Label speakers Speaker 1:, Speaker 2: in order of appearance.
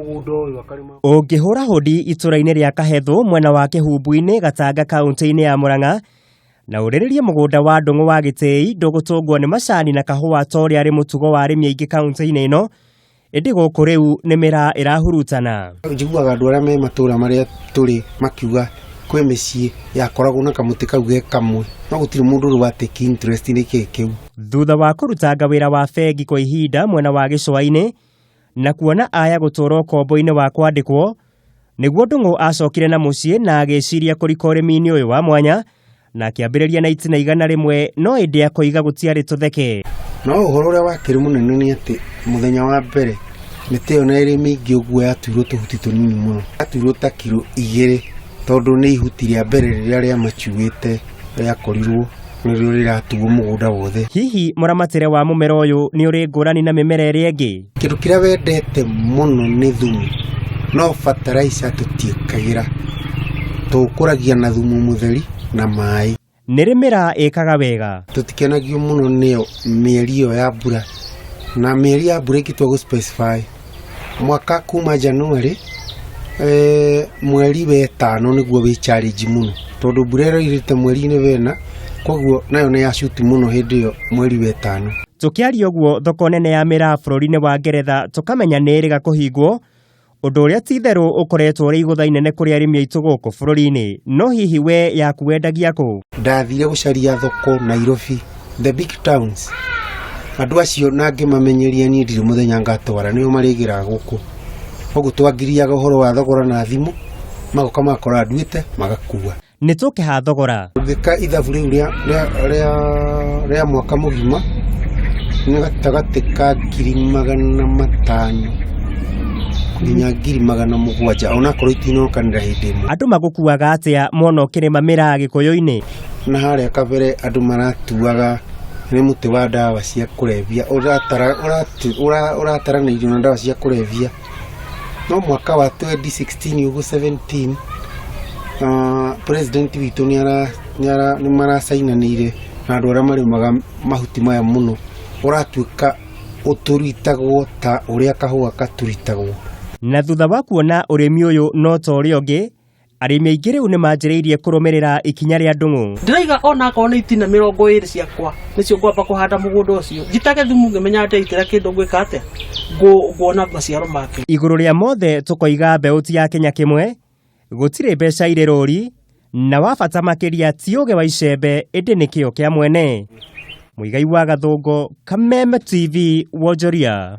Speaker 1: Mũgũnda ũyũ akarĩma.
Speaker 2: Ũngĩhũra hũndi itũra-inĩ rĩa Kahethũ mwena wa Kĩhumbu-inĩ Gatanga kaũntĩ-inĩ ya Murang'a na ũrĩrĩrie mũgũnda wa Ndũng'ũ wa Gĩtĩi ndũgũtũngwo nĩ macani na kahũa ta ũrĩa arĩ mũtugo wa arĩmi aingĩ kaũntĩ-inĩ ĩno, ĩndĩ gũkũ rĩu nĩ mĩraa ĩrahurutana.
Speaker 1: Njiguaga andũ arĩa me matũra marĩa tũrĩ makiuga kwĩ mĩciĩ yakoragwo na kamũtĩ kau ge kamwe, no gũtirĩ mũndũ ũrĩ wa take interest nĩ kĩĩ kĩu.
Speaker 2: Thutha wa kũrutanga wĩra wa bengi kwa ihinda mwena wa gĩcũa-inĩ na kuona aya gũtũra ũkombo-inĩ wa kwandĩkwo, nĩguo Ndũng'ũ acokire na mũciĩ na agĩciria kũrika ũrĩmi-inĩ ũyũ wa mwanya na akĩambĩrĩria na itina 100, no ĩndĩ akoiga gũtiarĩ tũtheke.
Speaker 1: No ũhoro ũrĩa wakĩrĩ mũnene nĩ atĩ mũthenya wa mbere mĩtĩ ĩyo na ĩrĩ mĩingĩ ũguo yatuirwo tũhuti tũnini mũno, yatuirwo ta kiro 2, tondũ nĩ ihuti rĩa mbere rĩrĩa rĩamacuĩte rĩakorirwo nĩrĩo rĩratuo mũgũnda wothe.
Speaker 2: Hihi mũramatĩre wa mũmera ũyũ nĩ ũrĩ ngũrani na mĩmera ĩrĩa ĩngĩ?
Speaker 1: Kĩndũ kĩrĩa wendete mũno nĩ thumu, no fertilizer tũtiĩkagĩra, tũkũragia na thumu mũtheri na maĩ.
Speaker 2: Nĩ rĩ mĩraa ĩkaga wega?
Speaker 1: Tũtikenagio mũno nĩyo mĩeri ĩyo ya mbura, na mĩeri ya mbura ingĩtua gũ specify mwaka kuma January, mweri wetano nĩguo wĩ challenge mũno, tondũ mbura ĩraurĩte mweri-inĩ wena, koguo nayo nĩ yacuti mũno hĩndĩ ĩyo mweri wetano.
Speaker 2: Tũkĩaria ũguo thoko nene ya mĩraa bũrũri-inĩ wa Ngeretha tũkamenya nĩ ĩrĩga kũhingwo, ũndũ ũrĩa ti itherũ ũkoretwo ũrĩ igũtha inene kũrĩ arĩmi aitũ gũkũ bũrũri-inĩ. No hihi we yaku wendagia kũ?
Speaker 1: Ndathire gũcaria thoko Nairobi, the big towns. Andũ acio na ngĩmamenyeria niĩ ndirĩ mũthenya ngatwara, nĩo marĩgĩraga gũkũ. Koguo twangiriaga ũhoro wa thogora na thimũ, magoka magakora nduĩte, magakua.
Speaker 2: Nĩ tũkĩha thogora.
Speaker 1: Ũngĩka ithabu rĩu rĩa mwaka mũgima, nĩ gatagatĩ ka 500,000 nginya 700,000, onakorwo itinokanĩra hĩndĩ ĩmwe.
Speaker 2: Andũ magũkuaga atĩa mona ũkĩrĩma mĩraa Gĩkũyũ-inĩ?
Speaker 1: Na harĩa kabere andũ maratuaga nĩ mũtĩ wa ndawa cia kũrebia, ũrataranĩirio na ndawa cia kũrebia. No mwaka wa 2016 ũguo 17, president witũ nĩ maracainanĩire na andũ arĩa marĩmaga mahuti maya mũno, ũratuĩka ũtũritagwo ta ũrĩa kahũa gaturitagwo.
Speaker 2: Na thutha wa kuona ũrĩmi ũyũ no ta ũrĩa ũngĩ, arĩmi aingĩ rĩu nĩ manjĩrĩirie kũrũmĩrĩra ikinya rĩa Ndũng'ũ.
Speaker 3: Ndĩraiga ona akorwo nĩ itina 20 ciakwa nĩcio ngwamba kũhanda mũgũnda ũcio, njitage thumu ngĩmenya ndeitĩra kĩndũ ngwĩka atĩa, nguona maciaro make.
Speaker 2: Igũrũ rĩa mothe tũkoiga mbeũ ti ya Kenya kĩmwe, gũtirĩ mbeca irĩ rũri, na wa bata makĩria ti ũgĩ wa icembe ĩndĩ nĩ kĩo kĩa mwene. Mũigai wa Gathũngũ, Kameme TV, Wonjoria.